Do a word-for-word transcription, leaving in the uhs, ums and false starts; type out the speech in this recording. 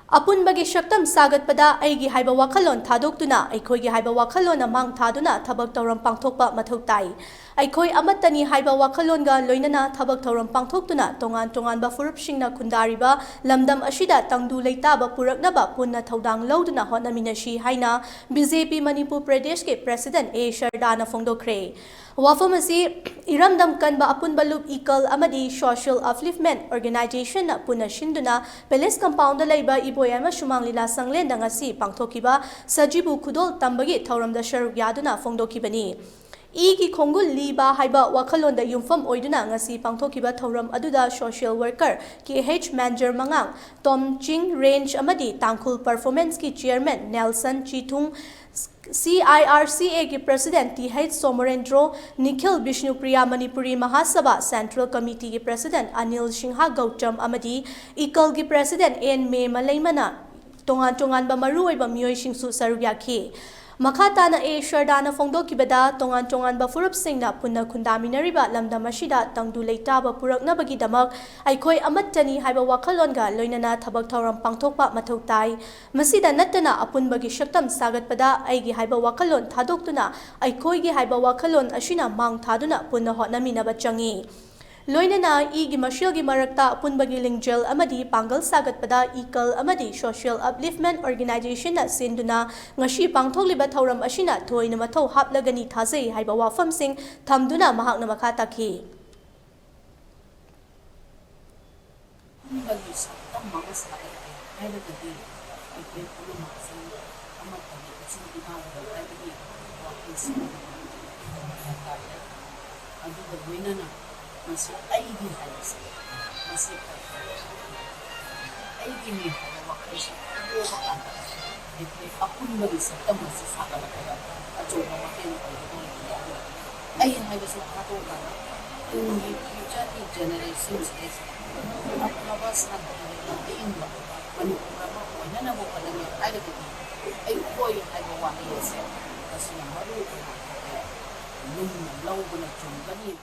ꯑꯄꯨꯟꯕꯒꯤ ꯁꯛꯇꯝ ꯁꯥꯒꯠꯄꯗ ꯑꯩꯒꯤ ꯍꯥꯏꯕ ꯋꯥꯈꯜꯂꯣꯟ ꯊꯥꯗꯣꯛꯇꯨꯅ ꯑꯩꯈꯣꯏꯒꯤ ꯍꯥꯏꯕ ꯋꯥꯈꯜꯂꯣꯟ ꯑꯃ ꯃꯥꯡ ꯊꯥꯗꯨꯅ ꯊꯕꯛ ꯊꯧꯔꯝ ꯄꯥꯡꯊꯣꯛꯄ ꯃꯊꯧ ꯇꯥꯏ꯫ ꯑꯩꯈꯣꯏ ꯑꯃꯠꯇꯅꯤ ꯍꯥꯏꯕ ꯋꯥꯈꯜꯂꯣꯟꯒ ꯂꯣꯏꯅꯅ ꯊꯕꯛ ꯊꯧꯔꯝ ꯄꯥꯡꯊꯣꯛꯇꯨꯅ ꯇꯣꯉꯥꯟ ꯇꯣꯉꯥꯟꯕ ꯐꯨꯔꯨꯞꯁꯤꯡꯅ ꯈꯨꯟꯗꯥꯔꯤꯕ ꯂꯝꯗꯝ ꯑꯁꯤꯗ ꯇꯪꯗꯨ ꯂꯩꯇꯥꯕ ꯄꯨꯔꯛꯅꯕ ꯄꯨꯟꯅ ꯊꯧꯗꯥꯡ ꯂꯧꯗꯨꯅ ꯍꯣꯠꯅꯃꯤꯟꯅꯁꯤ ꯍꯥꯏꯅ ꯕꯤ ꯖꯦ ꯄꯤ ꯃꯅꯤꯄꯨꯔ ꯄ꯭ꯔꯗꯦꯁꯀꯤ ꯄ꯭ꯔꯦꯁꯤꯗꯦꯟ ꯑꯦ ꯁꯔꯗꯥꯅ ꯐꯣꯡꯗꯣꯛꯈ꯭ꯔꯦ꯫ ꯋꯥꯐꯝ ꯑꯁꯤ ꯏꯔꯝꯗꯝ ꯀꯟꯕ ꯑꯄꯨꯟꯕ ꯂꯨꯞ ꯏꯀꯜ ꯑꯃꯗꯤ ꯁꯣꯁꯤꯌꯦꯜ ꯑꯞꯂꯤꯐꯃꯦꯟ ꯑꯣꯔꯒꯅꯥꯏꯖꯦꯁꯟꯅ ꯄꯨꯟꯅ ꯁꯤꯟꯗꯨꯅ ꯄꯦꯂꯦꯁ ꯀꯝꯄꯥꯎꯟꯗ ꯂꯩꯕ ꯏꯕꯣꯌꯥꯏꯃ ꯁꯨꯃꯥꯡ ꯂꯤꯂꯥ ꯁꯪꯂꯦꯟꯗ ꯉꯁꯤ ꯄꯥꯡꯊꯣꯛꯈꯤꯕ ꯁꯖꯤꯕꯨ ꯈꯨꯗꯣꯜ ꯇꯝꯕꯒꯤ ꯊꯧꯔꯝꯗ ꯁꯔꯨꯛ ꯌꯥꯗꯨꯅ ꯐꯣꯡꯗꯣꯛꯈꯤꯕꯅꯤ꯫ ꯏꯒꯤ ꯈꯣꯡꯒꯨꯜ ꯂꯤꯕ ꯍꯥꯏꯕ ꯋꯥꯈꯜꯂꯣꯟꯗ ꯌꯨꯝꯐꯝ ꯑꯣꯏꯗꯨꯅ ꯉꯁꯤ ꯄꯥꯡꯊꯣꯛꯈꯤꯕ ꯊꯧꯔꯝ ꯑꯗꯨꯗ ꯁꯣꯁꯤꯌꯦꯜ ꯋꯥꯔꯀꯔ ꯀꯦ ꯑꯩꯆ ꯃꯦꯟꯖꯔ ꯃꯉꯥꯡ, ꯇꯣꯝꯆꯤꯡ ꯔꯦꯟꯖ ꯑꯃꯗꯤ ꯇꯥꯡꯈꯨꯜ ꯄꯔꯐꯣꯔꯃꯦꯟꯁꯀꯤ chairman Nelson ꯆꯤꯊꯨꯡ, C I R C ꯑꯦꯒꯤ president T H Somorendro, Nikhil Bishnupriya Manipuri Mahasabha central ꯀꯃꯤꯇꯤꯒꯤ ꯄ꯭ꯔꯦꯁꯤꯗꯦꯟ ꯑꯅꯤꯜ ꯁꯤꯡꯍ ꯒꯧꯇꯝ ꯑꯃꯗꯤ ꯏꯀꯜꯒꯤ ꯄ꯭ꯔꯦꯁꯤꯗꯦꯟ ꯑꯦꯟ ꯃꯦ ꯃꯂꯩꯃꯅ ꯇꯣꯉꯥꯟ ꯇꯣꯉꯥꯟꯕ ꯃꯔꯨꯑꯣꯏꯕ ꯃꯤꯑꯣꯏꯁꯤꯡꯁꯨ ꯁꯔꯨꯛ ꯌꯥꯈꯤ꯫ ꯃꯈꯥ ꯇꯥꯅ ꯑꯦ ꯁꯔꯗꯥꯅ ꯐꯣꯡꯗꯣꯛꯈꯤꯕꯗ, ꯇꯣꯉꯥꯟ ꯇꯣꯉꯥꯟꯕ ꯐꯨꯔꯨꯞꯁꯤꯡꯅ ꯄꯨꯟꯅ ꯈꯨꯟꯗꯥꯃꯤꯟꯅꯔꯤꯕ ꯂꯝꯗꯝ ꯑꯁꯤꯗ ꯇꯪꯗꯨ ꯂꯩꯇꯥꯕ ꯄꯨꯔꯛꯅꯕꯒꯤꯗꯃꯛ ꯑꯩꯈꯣꯏ ꯑꯃꯠꯇꯅꯤ ꯍꯥꯏꯕ ꯋꯥꯈꯜꯂꯣꯟꯒ ꯂꯣꯏꯅꯅ ꯊꯕꯛ ꯊꯧꯔꯝ ꯄꯥꯡꯊꯣꯛꯄ ꯃꯊꯧ ꯇꯥꯏ꯫ ꯃꯁꯤꯗ ꯅꯠꯇꯅ ꯑꯄꯨꯟꯕꯒꯤ ꯁꯛꯇꯝ ꯁꯥꯒꯠꯄꯗ ꯑꯩꯒꯤ ꯍꯥꯏꯕ ꯋꯥꯈꯜꯂꯣꯟ ꯊꯥꯗꯣꯛꯇꯨꯅ ꯑꯩꯈꯣꯏꯒꯤ ꯍꯥꯏꯕ ꯋꯥꯈꯜꯂꯣꯟ ꯑꯁꯤꯅ ꯃꯥꯡ ꯊꯥꯗꯨꯅ ꯄꯨꯟꯅ ꯍꯣꯠꯅꯃꯤꯟꯅꯕ ꯆꯪꯏ꯫ ꯂꯣꯏꯅꯅ ꯏꯒꯤ ꯃꯁꯦꯜꯒꯤ ꯃꯔꯛꯇ ꯑꯄꯨꯟꯕꯒꯤ ꯂꯤꯡꯖꯦꯜ ꯑꯃꯗꯤ ꯄꯥꯡꯒꯜ ꯁꯥꯒꯠꯄꯗ ꯏꯀꯜ ꯑꯃꯗꯤ ꯁꯣꯁꯤꯌꯦꯜ ꯑꯞꯂꯤꯐꯃꯦꯟ ꯑꯣꯔꯒꯅꯥꯏꯖꯦꯁꯟꯅ ꯁꯤꯟꯗꯨꯅ ꯉꯁꯤ ꯄꯥꯡꯊꯣꯛꯂꯤꯕ ꯊꯧꯔꯝ ꯑꯁꯤꯅ ꯊꯣꯏꯅ ꯃꯊꯧ ꯍꯥꯞꯂꯒꯅꯤ ꯊꯥꯖꯩ ꯍꯥꯏꯕ ꯋꯥꯐꯝꯁꯤꯡ ꯊꯝꯗꯨꯅ ꯃꯍꯥꯛꯅ ꯃꯈꯥ ꯇꯥꯈꯤ꯫ ꯑꯄꯨꯟꯕꯒꯤ ꯁꯛꯇꯝ ꯑꯃ ꯁꯥꯒꯠꯀꯦ ꯍꯥꯏꯔꯒꯗꯤ ꯑꯩꯈꯣꯏ ꯄꯨꯝꯅꯃꯛꯁꯤ ꯑꯃꯠꯇꯅꯤ, ꯏꯆꯤꯟ ꯏꯅꯥꯎꯅꯤ ꯍꯥꯏꯕꯒꯤ ꯋꯥꯈꯜꯁꯤ ꯗꯔꯀꯥꯔ ꯂꯩ꯫ ꯑꯗꯨꯒ ꯂꯣꯏꯅꯅ ꯃꯁꯤ ꯑꯩꯒꯤ ꯍꯥꯏꯕꯁꯦ, ꯃꯁꯤ ꯑꯩꯒꯤꯅꯤ ꯍꯥꯏꯕ ꯋꯥꯈꯜꯁꯤ ꯄꯣꯛꯄ ꯀꯥꯟꯗ ꯑꯩꯈꯣꯏ ꯑꯄꯨꯟꯕꯒꯤ ꯁꯛꯇꯝ ꯑꯁꯤ ꯁꯥꯒꯠꯂꯛꯄꯗ ꯑꯆꯧꯕ ꯃꯇꯦꯡ ꯑꯣꯏꯒꯗꯧꯔꯤꯕꯅꯤ꯫ ꯑꯗꯨꯒ ꯑꯩ ꯍꯥꯏꯕꯁꯤ ꯊꯥꯗꯣꯛꯑꯀꯥꯟꯗ ꯇꯨꯡꯒꯤ ꯐ꯭ꯌꯨꯆꯔꯒꯤ ꯖꯦꯅꯦꯔꯦꯁꯟꯁꯤꯗꯩꯁꯤꯗ ꯑꯐꯕ ꯁꯥꯟꯇꯤ ꯂꯩꯕ ꯑꯏꯪꯕ ꯃꯅꯤꯄꯨꯔ ꯑꯃ ꯑꯣꯏꯅꯅꯕ ꯍꯣꯠꯅꯒꯦ ꯍꯥꯏꯔꯒꯗꯤ ꯑꯩꯈꯣꯏ ꯍꯥꯏꯕ ꯋꯥꯍꯩ ꯑꯁꯦ ꯃꯁꯤꯅ ꯃꯔꯨ ꯑꯣꯏꯅ ꯑꯩꯈꯣꯏ ꯂꯨꯝꯅ ꯂꯧꯕꯅ ꯆꯨꯝꯒꯅꯤ꯫